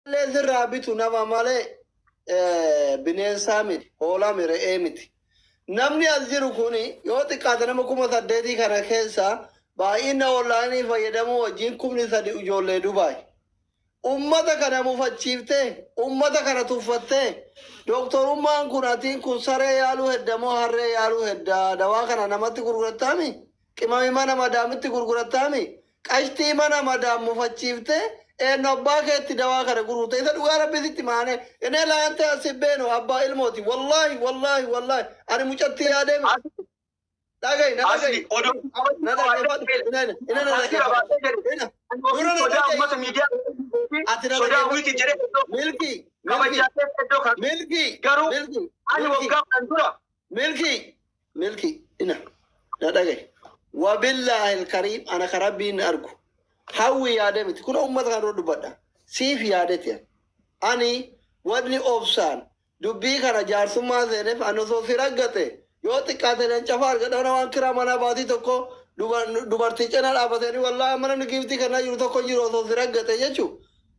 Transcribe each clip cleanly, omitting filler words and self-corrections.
Sirraa bitu nama malee bineensaa miti, hoolaa mi, re'ee miti. Namni as jiru kun yoo xiqqaate nama 8,000 kana keessa baay'ina onlaayinii fayyadamuu wajjin 3,000 ijoollee Dubaay. Ummata kana mufachiiftee, ummata kana tuffattee, dooktorummaan kun atiin kun saree yaaluu hedda moo harree yaaluu hedda? Dawaa kana namatti gurgurattaami? Qimamii mana madaamitti gurgurattaami? Qashtii mana madaam mufachiiftee, eenyu abbaa keetti dawaa kana gurgurte? Isa dhugaa Rabbi sitti maane inni laante asi beenu abbaa ilmooti. Wallaahi, wallaahi, wallaahi, ani mucattii yaadee dhagayi, na dhagayi. Asli odoo Na dhaggeeffadhu. Ina na dhaggeeffadhu. Ina dura na sodaa dhagayi. uummata miidiyaa Ati na sodaa dhaggeeffadhu. wiiti jedhee Milki, milki, kabajaatee iddoo kan milki, garuu milki, ani milki. waggaa 10 dura. Milki, milki, ina na dhagayi. Wabillaahi alkariim, ana ka Rabbiin na argu. Hawwi yaade miti. Kun uummata kana dura dubbadha. Siif yaadeti. Ani wanni obsaan dubbii kana jaarsummaa seeneef, ani osoo si raggate yoo xiqqaate leencafa argadha waan kiraa manaa baatii tokko dubartii cina dhaabatanii, wallaahi, amma namni giiftii kana jiru tokko jiru osoo si raggate jechuu,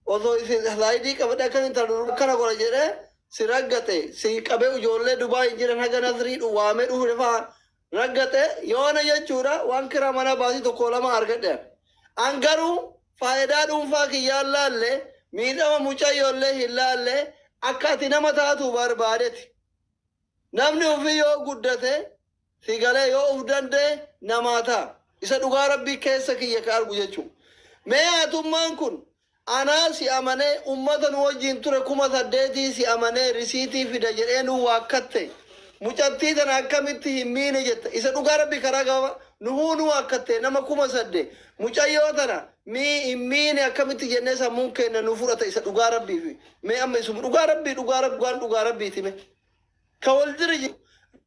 osoo isin saayidii qabadhe akka intala kana godha jedhee si raggate, si qabee ijoollee Dubaa hin jiran haga Nasrii waamee dhufe faa raggate yoona jechuudha, waan kiraa manaa baatii tokko lama argadhe. An garuu faayidaa dhuunfaa kiyyaan laalle, miidhama mucayyoollee hin laalle, akka ati nama taatu barbaadeti. Namni ofii yoo guddate si galee, yoo uf danda'e namaa ta'a. Isa dhugaa Rabbii keessa kiyya ka argu jechuudha. Mee hatummaan kun anaa si amanee, ummata nu wajjin ture 8,000 si amanee, risiitii fida jedhee nu waakkatte. Mucattii tana akkamitti hin miine jetta? Isa dhugaa Rabbii karaa gabaabaa nuhuu nu waakkatte, nama 8,000 mucayyoo tana mii hin miine akkamitti jennee sammuun keenya nu fudhata? Isa dhugaa Rabbii mee amma isuma dhugaa Rabbii, dhugaa Rabbii, dhugaan dhugaa Rabbiiti mee. Ka wal jira jiru.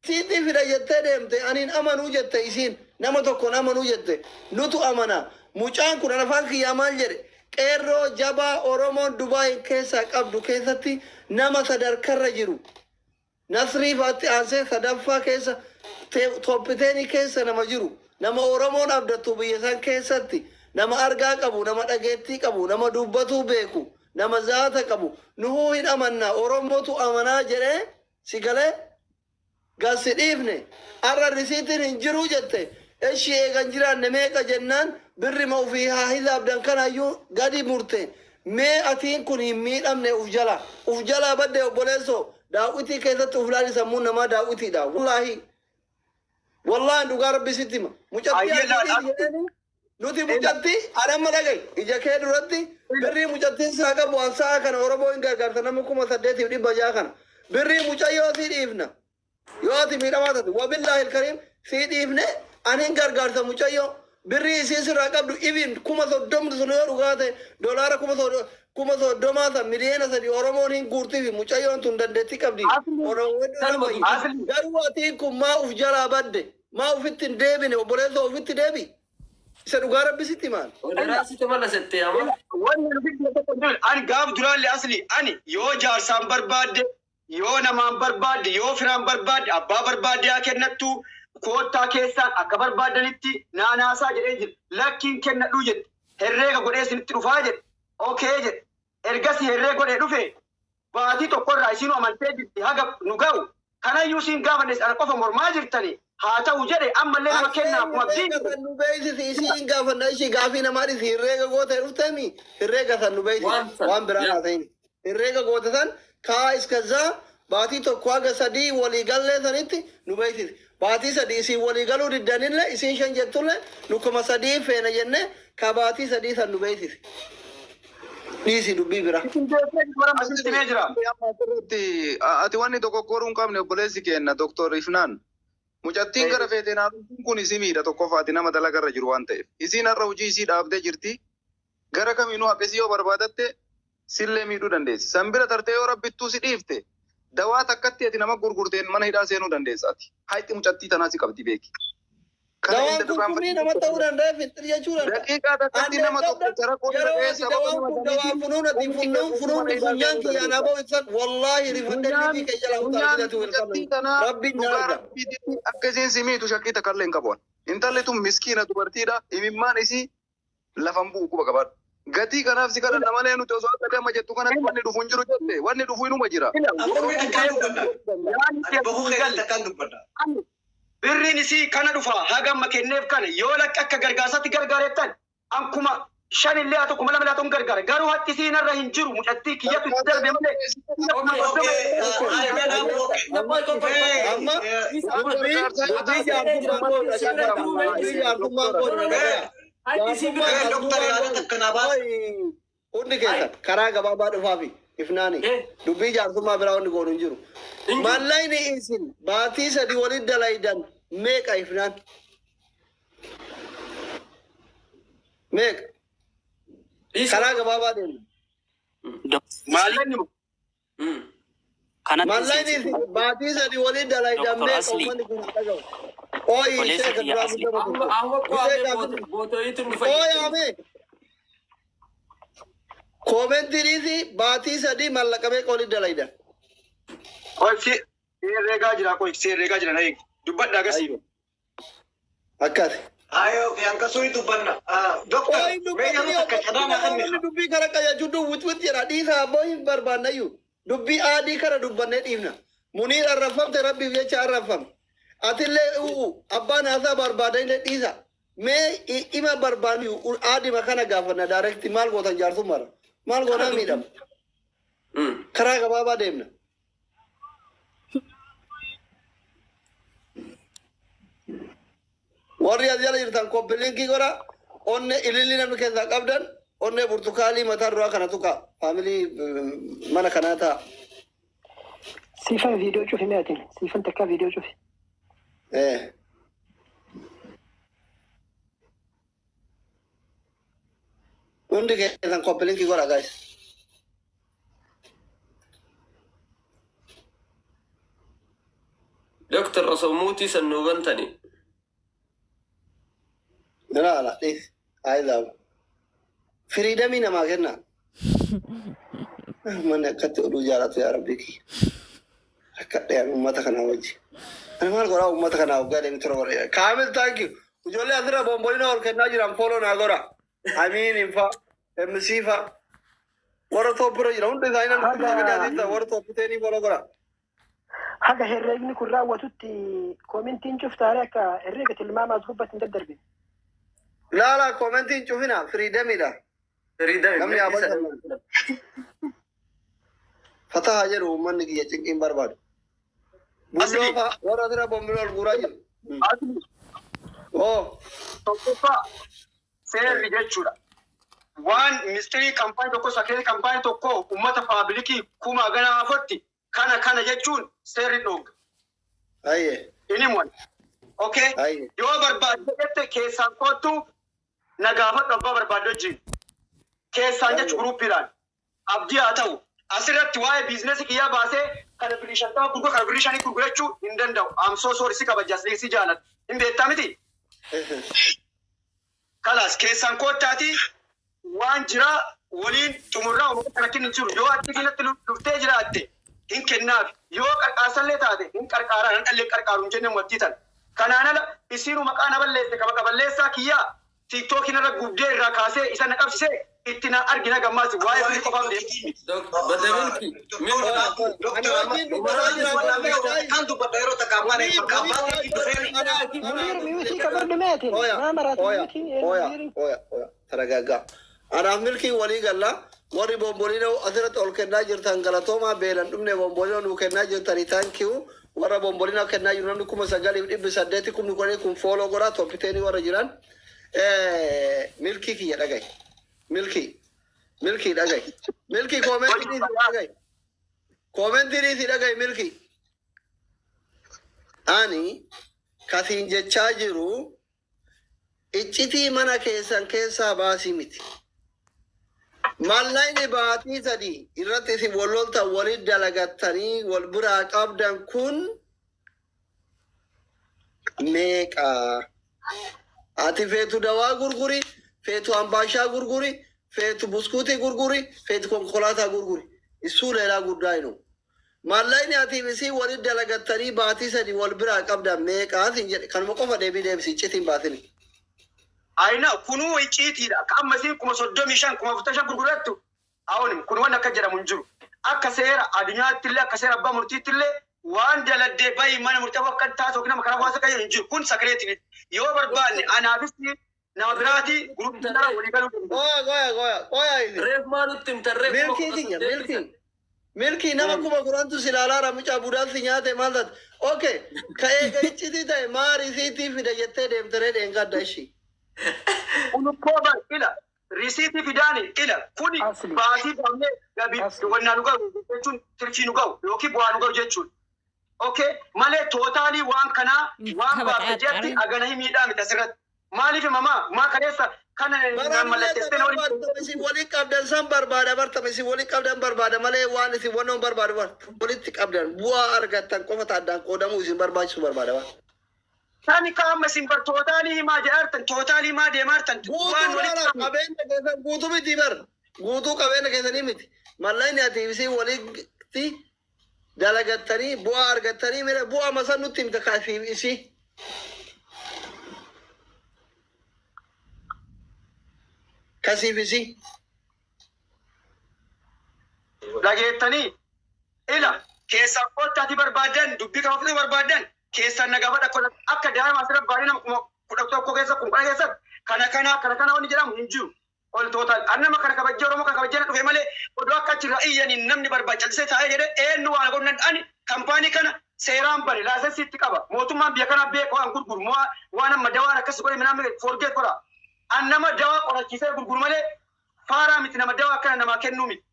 Risiitii fida jettee deemte, aniin amanuu jette, isiin nama tokkoon amanuu jette, nutu amana. Mucaan kun afaan kiyyaa maal jedhe? Qeerroo jabaa Oromoon Dubaay keessaa qabdu keessatti nama sadarkarra jiru. Nasrii faatti aansee sadaffaa keessa, top 10 keessa nama jiru. Nama Oromoon abdattu biyya san keessatti, nama argaa qabu, nama dhageettii qabu, nama dubbatuu beeku, nama zaata qabu. Nuhuu hin amanna, Oromootu amanaa jedhee si galee gasi dhiifne. Har'a risiitiin hin jiru jette. Eshi, eegan jiraanne meeqa jennaan, birrima ofii haa hisaabdan kanaayyuu gadi murte. Mee atiin kun hin miidhamne, uf jala uf jalaa badde. Obboleessoo, daawwitii keessatti uf laali. Sammuun namaa daawwitiidha. Wallaahi, wallaahi, dhugaa Rabbi sitti hima. Mucattii Ayyee asii laal dhiisi jedhanii nuti mucattii anamma dhagayi, ija kee duratti birrii mucattiin saa qabu an sa'a kana Oromoo hin gargaarta, nama 8,600 kana birrii mucayyoo sii dhiifna. Yoo ati miidhamaa taate, wabillaahi alkariim, sii dhiifne, ani hin gargaarsa mucayyoo. Birrii isiin sirraa qabdu even 30,000 sun yoo dhugaa ta'e, doolaara 30,000 san, 3 miliyoona Oromoon hin guurtifi. Mucayyoon tun dandeettii qabdi. Oromoon Sanuma nama Asli garuu atiin kun maa uf jalaa badde? Maa ufitti hin deebine? Obboleessa, ufitti deebi. Isa dhugaa Rabbi sitti maal? Oderaa mala settee ama. Wanni nu fidde tokko hin jiru. Ani gaaf duraallee, asli, ani yoo jaarsaan barbaadde, yoo namaan barbaadde, yoo firaan barbaadde, abbaa barbaadde haa kennattu, koottaa keessaan akka barbaaddanitti naanaasaa jedhee jira. Lakkiin kennadhuu jette. Herreega godhee isinitti dhufaa jedhe. Okay jedhe. Ergasii herreega godhee dhufe, baatii tokkorraa isinuu amantee jirti haga nu ga'u. Kanayyuu isin gaafanne, ana qofa mormaa jirtani. Haa ta'u jedhe, ammallee nama kennaa akkuma abdiin. Herreega san nu beeksisi, isii hin gaafanna, ishii gaafii namaa dhisi. Herreega goota dhuftemi, herreega san nu beeksisi. Waan san. Waan biraa haa ta'in. Herreega goota san kaa iskazaa baatii 1 haga 3 walii gallee sanitti nu beeksisi. Baatii 3 isin walii galuu diddanillee, isin 5 jettullee, nu 3,000 feena jenne, ka baatii 3 san nu beeksisi. Dhiisi dubbii biraa. Isin beekee bara asitti mee jira. Amma asirratti ati wanni dogoggoruu hin qabne, obboleessi keenya Doktor Ifnaan. Mucattiin gara feeteen haadhuun kun isii miidha. Tokkoffaati, nama dalagarra jiru waan ta'eef. Isiin har'a hojii isii dhaabdee jirti. Gara kamiinuu haqa isii yoo barbaadatte sillee miidhuu dandeessi. San bira tartee yoo Rabbittuu si dhiifte, dawaa takkatti ati nama gurgurteen mana hidhaa seenuu dandeessa ati. Hayxi mucattii tanaa si qabdi, beeki. Kana Dawaan inda kun duraan sumii nama ta'uu danda'a, fixir jechuu danda'a. Daqiiqaa takkatti nama tokko cara Yeroo dhaqee ati sababa dawaan nama kun dawaa saniitiin funuun ati funuun funuun funyaan kiyyaan aboo ibsan, wallaahi, rifadhe libii kee jala Funyaan utaalchitatu hin mucattii qabne. tanaa Rabbiin na dhugaa arga. Rabbiitti akka isiin si miitu shakkii takka illee hin qabu. Intalli tun miskiina dubartiidha. Imimmaan isii lafan bu'u quba qabaadhu. Gatii kanaaf si kadhanna malee nuti osoo akka amma jettu kanatti wanni dhufu hin jiru jette wanni dhufu inuma jira. Birriin isii kana dhufa haga amma kenneef kana yoo lakka akka gargaarsaatti gargaarettan ankuma 5 illee haa ta'u 2,000 haa ta'u gargaara. Garuu haqi isiin irra hin jiru mucattii kiyyatu itti darbe malee. Amma dubbii jaartummaan godhu dhagaya. Hundi keessan karaa gabaabaa dhufaafi ifnaani dubbii jaarsummaa biraa wanni goonu hin jiru. Mallaqni isin baatii 3 walitti dalaydan meeqa ifnaan? Meeqa? Karaa gabaabaa deemna. Maallaqni Mallaqni isin baatii 3 walitti dalaydan meeqa uummanni kun haa dhaga'u. Ooyi sheeka duraa guddaa Ooyi amee. Koomentiiniisi baatii 3 mallaqa meeqa walitti dalaydan? Qoy herreegaa jira qoy herreegaa jira na eegi. Dubbadhaa agarsiisa. Akkasi. Ooyi dubbatni dubbii kana qayyachuu witwit jedha dhiisaa abboo hin barbaannayyuu. Dubbii aadii kana dubbannee dhiifna. Muniir arrafamte rabbiif jecha arrafame. Atillee abbaan haasaa barbaadanillee dhiisa. Mee ima barbaannu aadima kana gaafanna daarekti maal gootan jaarsummaadha. Maal goonaa miidhama. Karaa gabaabaa deemna. Warri as jala jirtan koppilinkii godha. Onne ililli namni keessaa qabdan onne burtukaalii mataa duraa kana tuqa. Faamilii mana kanaa ta'a. Siifan viidiyoo cufi mi'aatiin. Siifan takkaa viidiyoo cufi. Hundi keessan koppilinkii godha guys. Doktor osoo muutii san nuu bantani. Ilaala dhiis. Haa Firiidamii namaa kenna. Manni akkatti oduu jaalatu yaa rabbii kiyya. Akka dhiyaan uummata kanaa wajji. Ani maal godhaa uummata kanaa waggaa deemi tura godha. Kaamil thank you. Ijoollee asirra bombolina ol kennaa jiran follow naa godha. Amiin fa MC fa. Warra tooppirra jira hundi isaanii namni kuma gadi asitti warra tooppiteenii follow godha. Haga herreegni kun raawwatutti koomentiin cuftaare akka herreega tilmaama as gubbatti hin daddarbine. Laala koomentiin cufina firiidamiidha. Namni haa bashannanu. Fatahaa jedhu uummanni kiyya cinqiin barbaadu. Bulloo fa'a warra asirra bombiloo ol guuraa jiru. Oo. Tokkoffaa seerri jechuudha. Waan mistirii kaampaanii tokko sakeerii kaampaanii tokko uummata paabilikii kuma gana afatti kana kana jechuun seerri dhooga. Ayyee. Inni mu'an. Okay. Yoo barbaadde jette keessaan kottu na gaafadhu abbaa barbaadde wajjin. Keessaan jechu guruuppiidhaan. Abdii haa ta'u. Asirratti waa'ee biizinasii kiyyaa baasee kana birrii 50 gurgura kana birrii 5 gurgurachuu hin danda'u. Amsoo soori si kabaja si jaalladha. Hin beektaa miti? Kalaas keessaan kottaati waan jira waliin xumurraa uummata rakkinni jiru. Yoo ati kanatti dhuftee jiraatte hin kennaaf. Yoo qarqaarsallee taate hin qarqaaraa nan dhallee qarqaaru hin jenne uummattii tan. Kanaan ala isiinu maqaa na balleesse kama qaballeessaa kiyyaa tiiktookiin irra gubdee irraa kaasee isa na qabsisee itti na argina gammaas waa'ee birrii qofaaf deemti. Muniir miyuutii qabadhu mi'aatiin. Maa maraatu miyuutiin Oya, oya, oya, taragaaggaa. Anaaf milkii walii galla warri bomboliinoo asirratti ol kennaa jirtan galatoomaa beelan dhumne bomboliinoo nuu kennaa jirtanii thank you. Warra bomboliinoo kennaa jiru namni 9,800 10,000 kun fooloo godhaa toppiteenii warra jiran. Milkii kiyya dhagaye. Milkii. Milkii dhagaye. Milkii koomentii dhiisii dhagaye. Koomentii dhiisii dhagaye milkii. Ani kasiin jechaa jiru iccitii mana keessan keessaa baasii miti. Mallaqni baatii 3 irratti isin wal loltan walitti dalagattanii wal biraa qabdan kun meeqa? Ati feetu dawaa gurguri, feetu ambaashaa gurguri, feetu buskuutii gurguri, feetu konkolaataa gurguri. Isuu leelaa guddaa hinu. Mallaqni ati isii walitti dalagattanii baatii 3 wal biraa qabdan meeqa? Siin jedhe kanuma qofa deebii deebisi iccitiin baasini. Ayina kunuu icciitiidha. Akka amma isiin 35,000 45,000 gurgurattu awunim kun waan akka jedhamu hin jiru. Akka seera addunyaatti illee akka seera abbaa murtiitti illee waan daladdee bayi mana murtii akka taasoo nama kana hawaasa kan hin jiru. Kun sakireetiin yoo barbaanne anaafis nama biraati guruppii walii galuu danda'u. Qoya qoya qoya qoya isin. Reef maa nutti himtan reef kuma Milkii kudha kiyya saddeet milkii. san. Milkii nama 10,000tu si ilaalaara mucaa budaan si nyaate maal taate. Okay ka eega iccitii ta'e maa risiitii fida jettee deemteree dheengadda ishii. Kun bar ila risiitii fidaani ila kuni Asli. baasii baafnee gabii Asli. wannaa nu gahu jechuun tirfii nu gahu yookiin bu'aa nu gahu jechuun. Okay malee tootaalii waan kanaa waan baafte jetti agana himiidhaa miti asirratti. Maaliif mamaa maa kaleessa kana Baraan mallatteessitee waliin barbaadama isin waliin qabdan san barbaada bartama isin waliin qabdan barbaada malee waan isin wannoon barbaadu bar walitti qabdan bu'aa argattan qofa addaan qoodamuu isin barbaachisu barbaada bar. Tani kaama isin bar tootaalii himaa jedhaartan tootaalii himaa deemaartan Guutuu waan walitti bara qabnu. qabeenya keessan guutuu miti bar guutuu qabeenya keessanii miti mallaqni ati isin walitti dalagattanii bu'aa argattanii mire bu'aa masan nutti himta kaasiif isii. Kasiif isii. Dhageettanii ila keessaan koottaati barbaadan dubbii kana ofiitu barbaadan keessaan na gaafadha akka daa'ima asirra baadhee nama 11,000 keessa 10,000 keessa kana kana kana kana wanni jedhamu hin jiru. Ol tootaal an nama kana kabajjee Oromoo kana kabajjee na dhufe malee odoo akka achirra iyyaniin namni barbaachisee taa'ee jedhee eenyu waan godhan ani kampaanii kana seeraan bane laasensii itti qaba mootummaan biyya kana beeka waan gurguru waan amma dawaan akkas godhe minaan forgeet godha. An nama dawaa qorachiisee gurguru malee faaraa miti nama dawaa akkana namaa kennuu miti.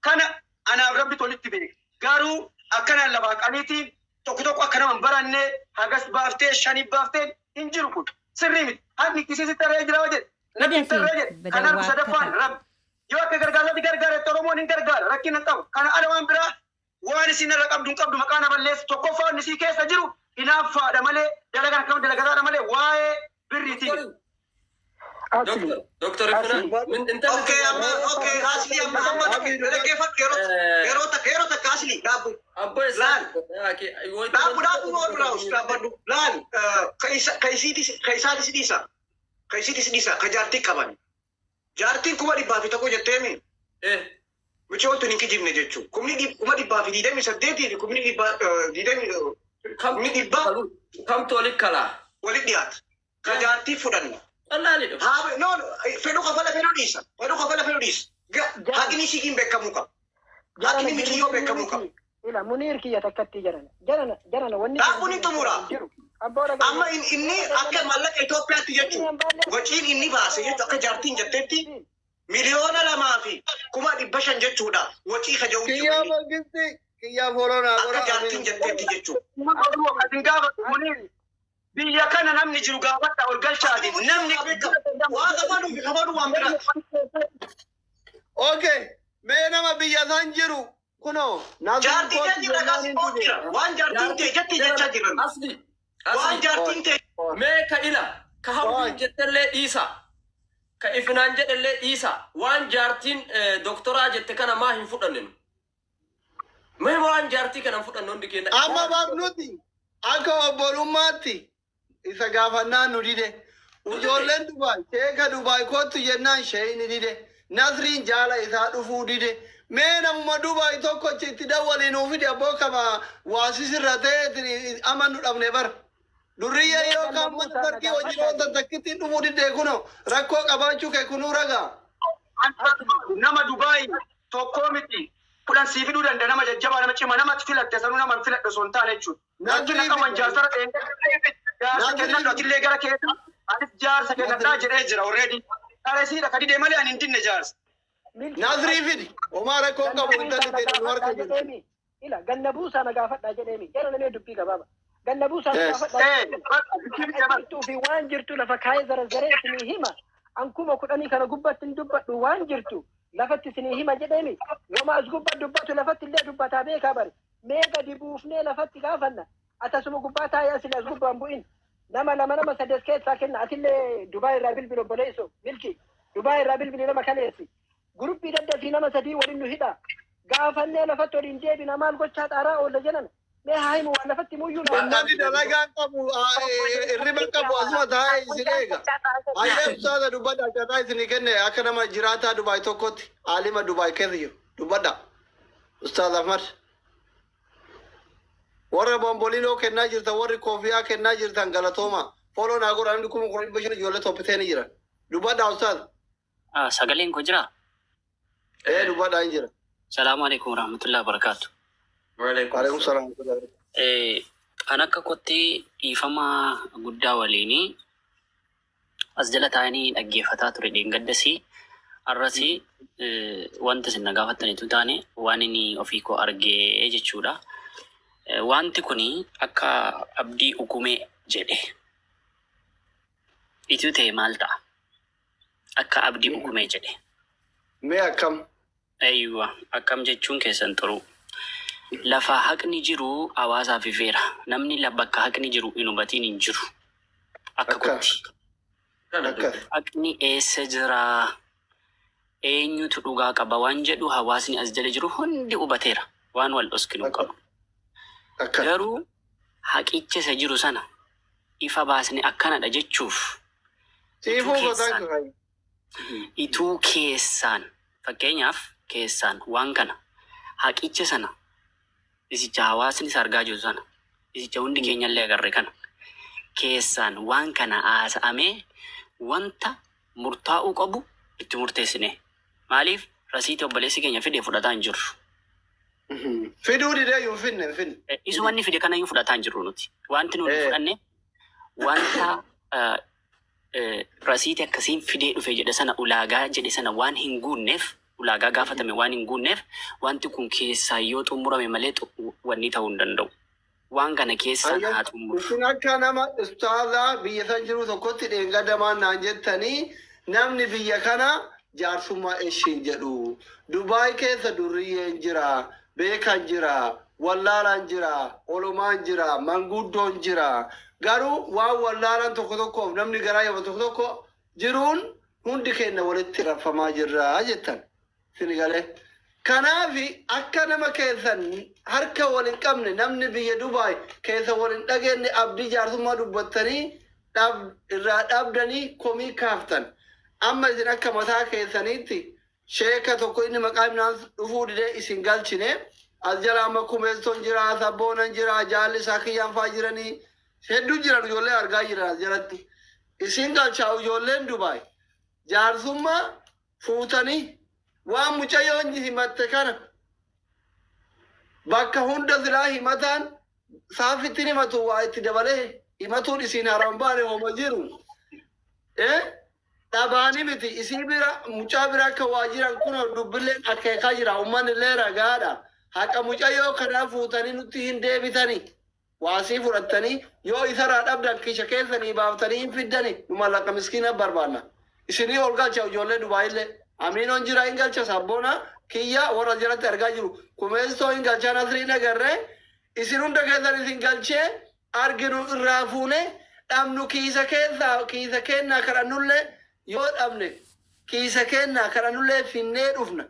Kana anaaf rabbi tolitti beeka. Garuu akkanaan lafaa qaniitiin tokko tokko akka nama hin baranne hagas baaftee shanii baaftee hin jiru kun sirrii miti. Haqni kisiisi tarree jira jedhe. Namni tarree jedhe. Kanaaf sadaffaan rabbi. Yoo akka gargaarsaatti gargaaretti Oromoon hin gargaara rakkina hin qabu. Kana ala waan biraa waan isin irra qabdu hin qabdu maqaa nama balleessu tokkoffaa inni isii keessa jiru hinaaffaadha malee dalagaan akkam dalagataadha malee waa'ee birriitiin. Asli. Doktor Ifnaan min intalli Okay, amma okay, asli amma amma dhaggeeffadhu yeroo yeroo takka yeroo takka asli dhaabbu. Abbaa isaa Laal. Dhaabbu dhaabbu waan biraa us dhaabbadhu. Laal ka isiitis ka isaatis dhiisa. Ka isiitis dhiisa ka jaartii qaban. Jaartiin 101,000 jetteemi. Michoon tun hin kijibne jechuun. 128,000 fi 120,000 Kamtu walitti kalaa? walitti dhiyaata. Ka jaartii fudhanna. Qal'aali dhufu. Haa no fedhu kafala fedhu dhiisa. Fedhu kafala fedhu dhiisa. Haqni isiitiin beekamuu qaba. Haqni mikiyyoo beekamuu qaba. Ila Muniir kiyya takkatti jarana. Jarana jarana wanni. Dhaabbuun hin xumura. Jiru. Abboo dhagaa. Amma inni akka maallaqa Itoophiyaatti jechuun waciin inni baase jechuun akka jaartiin jettetti 2,500,000 jechuudha. Wacii ka ja'u Kiyyaa mangisti kiyyaa fooloo naa akka godhaa. jaartiin jettetti jechuudha. Asin gaafa Muniir biyya kana namni jiru gaafadha ol galchaati. Namni Waa kafalu kafalu waan biraati. Okay mee nama biyya san jiru kunoo Jaartiin kootu jira jennaan kaasii hin oon dide. jira. Waan jaartiin ta'e jette jechaa jiran. Asli. Waan Asli. jaartiin ta'e Mee ka ila ka hawwiin jettellee dhiisa. Ka Ifnaan jedhellee dhiisa. Waan jaartiin doktoraa jette kana maa hin fudhanne nu? Mee waan jaartii kana hin fudhanne hundi keenya. Amma baafnuti akka obbolummaatti isa gaafannaan nu dide. Ijoolleen Dubaay sheeka Dubaay kottu jennaan sheeyni dide. Nasriin jaala isaa dhufuu dide. Mee namuma Dubaay tokko itti dawwalii nuu fide abboo kama waasisirra ta'e amannu dhabne bara. Durriyyee yoo kaan mana sarkii wajjin ooltan takkittiin dhufuu didee kunoo rakkoo qabaachuu kee kunuu ragaa. Nama Dubaay tokkoo miti kudhan sii fiduu danda'a nama jajjabaa nama cimaa nama filatte sanuu nama filadhe osoo hin taane jechuudha. Rakkina qaban jaarsara jaarsa kennadhu atillee gara keessa atis jaarsa kennadhaa jedhee jira already. Karesiidha ka didee malee ani hin dinne jaarsa. Nasrii fidi. Homaa rakkoo hin qabu intalli ta'e nu harka jirti. Ila ganna buusaa na gaafadhaa jedheemi. Jara namee dubbii gabaaba. Ganna buusaa na Yes. gaafadhaa. Eh, Jirtuu fi waan jirtu lafa kaayee zarazaree isinii hima. An 10,000 kana gubbatti hin dubbadhu waan jirtu lafatti isinii hima jedheemi. Wama as gubbaa dubbatu lafatti illee dubbataa beekaa bari. Mee gadi buufnee lafatti gaafanna. Atasuma gubbaa taa'ee asii as gubbaan bu'in. Nama lama nama sadees keessaa kenna. Atillee Dubaay irraa bilbili obboleessoo. Milki. Dubaay irraa bilbili nama kaleessi. Guruppii daddafii nama sadii waliin nu hidha. Gaafannee lafatti waliin deebina maal gochaa xaaraa oolla jedhan. Mee haa himu, waan lafatti himuyyuu na. Uummanni dalagaa qabu, hirriba qabu, asuma taa'ee isin eega. Ayyee ustaaza, dubbadha, carraa isinii kenne akka nama jiraataa Dubaay tokkotti, aalima Dubaay keessa jiru. Dubbadha. Ustaaz Ahmad. Warra bombolinoo kennaa jirtan, warri koofiyaa kennaa jirtan, galatooma. Follow naa godha, namni 10,500 ijoollee toppitee ni jiran. Dubbadha, ustaaz. Sagaleen koo jiraa? Ee, dubbadha, hin jira. Salaamu alaikum warahmatullahi wabarakatuh. Waalaikum salaam. Kan akka kotti dhiifama guddaa waliinii as jala taa'anii dhaggeeffataa ture dheengaddasii har'asii wanta isin na gaafattanitu taane waan inni ofii koo argee jechuudha. Wanti kuni akka Abdii Ukumee jedhe ituu ta'e maal ta'a? Akka Abdii Ukumee jedhe. Mee akkam? Eeyyuwa, akkam jechuun keessan xuru. Lafa haqni jiru hawaasaaf ifeera. Namni bakka haqni jiru hin hubatiin hin jiru. Akka kotti. Akkas. Haqni eessa jiraa? Eenyutu dhugaa qaba waan jedhu hawaasni as jala jiru hundi hubateera. Waan wal dhoskinu qabu. Akkas. Garuu haqicha isa jiru sana ifa baasne akkanadha jechuuf ituu Siifuu keessaan gotaan. Ituu keessaan, fakkeenyaaf, keessaan waan kana haqicha sana isicha hawaasni isa argaa jiru sana isicha hundi keenyallee agarre kana keessaan waan kana haasa'amee wanta murtaa'uu qabu itti murteessine. Maaliif rasiitii obboleessi keenya fide fudhataa hin jirru. Fiduu didee hin finne, hin finne. Isuma inni fide kanayyuu fudhataa hin jirru nuti. Wanti nuti fudhanne wanta rasiitii akkasiin fidee dhufe jedhe sana, ulaagaa jedhe sana waan hin guunneef, ulaagaa gaafatame waan hin guunneef, wanti kun keessaa yoo xumurame malee wanni ta'uu hin danda'u. Waan kana keessaan haa xumuru. Isin akka nama ustaazaa biyya san jiru tokkotti dheengaddamaan naan jettanii, namni biyya kana jaarsummaa ishiin jedhu. Dubaay keessa durriyyeen jira, beekan jira, wallaalaan jira, olomaan jira, manguddoon jira. Garuu waan wallaalaan tokko tokkoof namni garaa yabu tokko tokko jiruun hundi keenya walitti raffamaa jirra jettan. Isin galee. Kanaafi akka nama keessan harka wal hin qabne, namni biyya Dubaay keessa wal hin dhageenye, abdii jaarsummaa dubbattanii irraa dhabdanii komii kaaftan. Amma isin akka mataa keessaniitti sheeka tokko inni maqaa himnaan dhufuu didee isin galchine. As jala amma kumeessoon jira, sabboonan jira, jaalli isaa kiyyaan faa jiranii hedduu jiran, ijoollee argaa jiran as jalatti. Isin galchaa ijoolleen Dubaay jaarsummaa fuutanii waan mucayyoon himatte kana bakka hunda silaa himataan saafittiin himatu waa itti dabalee himatuun isin haran baane homa jiru. Eh? Dhabaanii miti, isii bira mucaa bira akka waa jiran kun dubbilleen akeekaa jira, uummanni illee ragaadha. Haqa mucayyoo kanaa fuutanii nutti hin deebitanii. Waasii fudhattanii yoo isarraa dhabdan kisha keessanii baaftanii hin fiddani, nu mallaqa miskiina barbaanna. Isinii ol galcha ijoollee Dubaayillee. Amiinoon jira, hin galcha, sabboona kiyya warra jalatti argaa jiru. Kumeessoo hin galcha, Nasriin agarree isin hunda keessan isin galchee arginu irraa fuune dhabnu kiisa keessaa kiisa kennaa kadhannullee yoo dhabne kiisa kennaa kadhannullee finnee dhufna.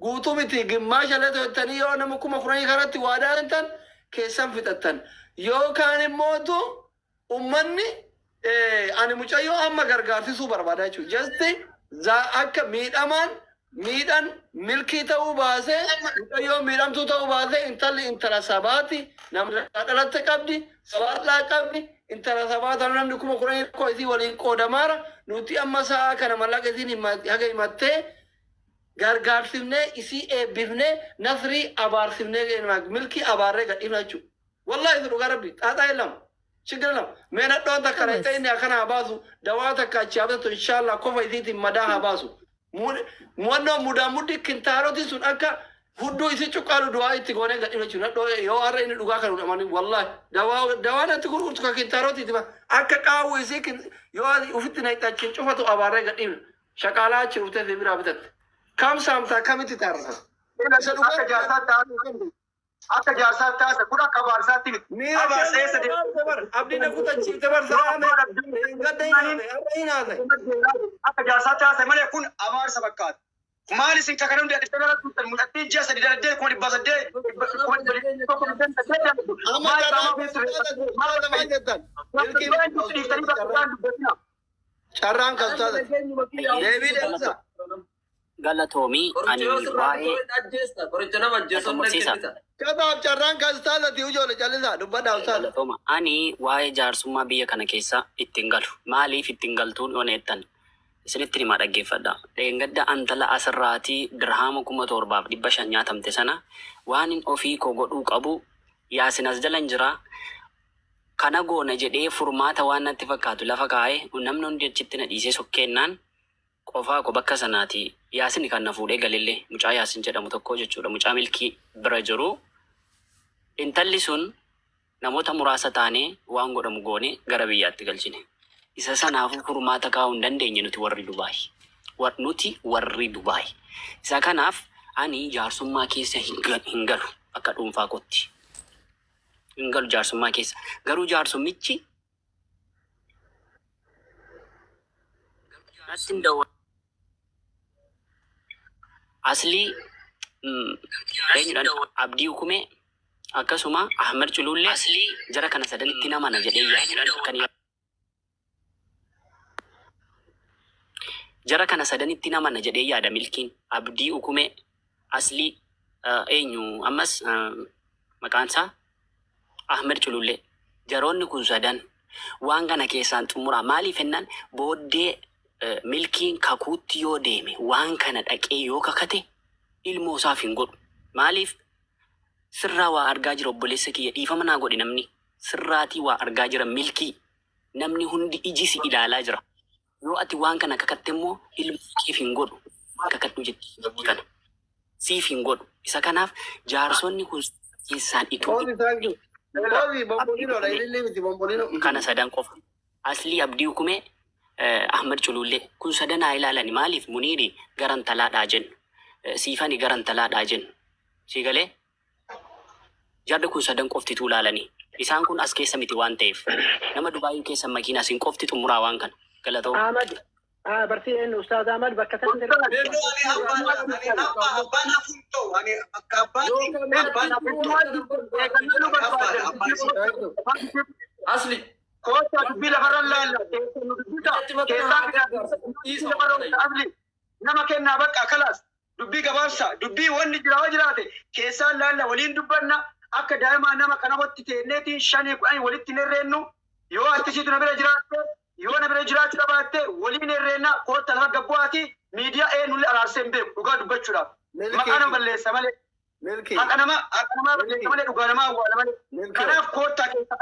Guutuu miti, gimmaasha illee to'attanii yoo nama 10,000 kanatti waadaa seentan keessan fixattan. Yookaan immootu ummanni ani mucayyoo amma gargaarsisuu barbaada jechuudha. Just akka miidhamaan miidhan milkii ta'uu baasee, mucayyoo miidhamtuu ta'uu baasee, intalli intala sabaati, namni dhalatte qabdi, sabaadhaa qabdi, intala sabaa tana namni 10,000 tokko isii waliin qoodamaara. Nuti amma sa'a kana mallaqa isiin haga himattee gargaarsifnee isii eebbifnee Nasrii abaarsifnee milkii abaarree gadhiifna jechuudha. Wallahi isa dhugaa rabbi xaaxaa hin lama. Chigira lama. Mee nadhoon takka dhaqxee inni akkana haa baasu, dawaa takka achi haa bitatu, inshallah kofa isiitiin madaa haa baasu. Mu'annoo mudaa muddi kintaaroti sun akka hudduu isii cuqqaalu du'aa itti goonee gadhiifna jechuudha. Nadhoo yoo har'a inni dhugaa kan hudhamanii wallahi dawaa natti gurgurtu ka kintaaroti akka qaawwu isii yoo ufitti naqxe achiin cufatu abaarree gadhiifna. Shaqaalaa achi dhuftee si biraa bitatte. Kam saamtaa kamitti taarsa? Isa Akka dhugaa jaarsaatti haasa. Akka jaarsaatti haasa. Kun akka abaarsaatti miti. Miira Abaarsa eessa keessa deema? bar abdii na kutachiifte bar salaame gadda hin haase, har'a hin haase. Akka jaarsaatti haasa malee kun abaarsa fakkaata. Maal isin kakana hundi adda irratti turtan mul'attee ji'a 3 daladdee 1800 1,800. Amma carraan maal jettan? Carraan kan taate. Deebii deebisa. Galatoomii ani waa'ee Qoricha nama ajjeesu Barsiisa. Kanaaf carraan kan taate ijoollee callisaa dubbadhaa ustaaza. Galatooma. Ani waa'ee jaarsummaa biyya kana keessa ittiin galu. Maaliif ittiin galtuun oneettan? Isinitti himaa dhaggeeffadha. Dheengadda antala asirraatii dirhaama 7500 nyaatamte sana waan hin ofii koo godhuu qabu yaasin as jalan jira. Kana goona jedhee furmaata waan natti fakkaatu lafa kaa'ee namni hundi achitti na dhiisee sokkeennaan qofaa koo bakka sanaati. Yaasin kan na fuudhee galillee mucaa Yaasin jedhamu tokko jechuudha. Mucaa Milkii bira jiru. Intalli sun namoota muraasa taanee waan godhamu goone gara biyyaatti galchine. Isa sanaafuu furmaata kaa'uu hin dandeenye nuti warri Dubaay. Nuti warri Dubaay. Isa kanaaf ani jaarsummaa keessa hin galu akka dhuunfaa kootti. Hin galu jaarsummaa keessa. Garuu jaarsummichi natti hin dawwa. Aslii eenyudhaan Abdii Hukumee akkasuma Ahmed Culullee jara kana sadanitti namana jedhee yaada. Kan jara kana sadanitti namana jedhee yaada Milkiin Abdii Hukumee Aslii eenyu ammas maqaan isaa Ahmed Culullee jaroonni kun sadan waan kana keessaan xumuraa maaliif jennaan booddee Milkiin kakuutti yoo deeme waan kana dhaqee yoo kakate ilmoo isaaf hin godhu. Maaliif sirraa waa argaa jira obboleessa kiyya dhiifama naa godhi namni sirraatii waa argaa jira Milkii namni hundi iji si ilaalaa jira. Yoo ati waan kana kakatte immoo ilmoo keef hin godhu kakadhu jetti kana siif hin godhu. Isa kanaaf jaarsonni kun keessaan ituu Kooti thank you. Kooti bombolinoodha ilillee miti bombolino. Kana sadan qofa. Aslii Abdii Hukumee Ahmed Culullee kun sadan haa ilaalani maaliif Muniiri garantalaadhaa jennu Siifani garantalaadhaa jennu si galee jarri kun sadan qoftituu ilaalani isaan kun as keessa miti waan ta'eef nama Dubaayii keessa makiinaa isin qofti xumuraa waan kana galatooma. Ahmad barsiiseen Ustaaz Ahmad bakka sana Abbaan hafuun ta'u ani akka abbaatti abbaan hafuun ta'u. Asli. Koota dubbii lafarra laalla. Keessaan asli nama kennaa bakka kalaas dubbii gabaabsa dubbii wanni jira yoo jiraate keessaan laalla waliin dubbanna akka daa'imaa nama kana watti teenneetiin 5 10 walitti hin herreennu yoo attisiitu na bira jiraatte yoo na bira jiraachuu qabaatte waliin herreenna koota lafa gabbu'aati miidiyaa eenyullee araarsee hin beeku dhugaa dubbachuudhaaf maqaa nama balleessa malee Milkii. haqa nama balleessa malee dhugaa namaa awwaala malee kanaaf koottaa keessaa.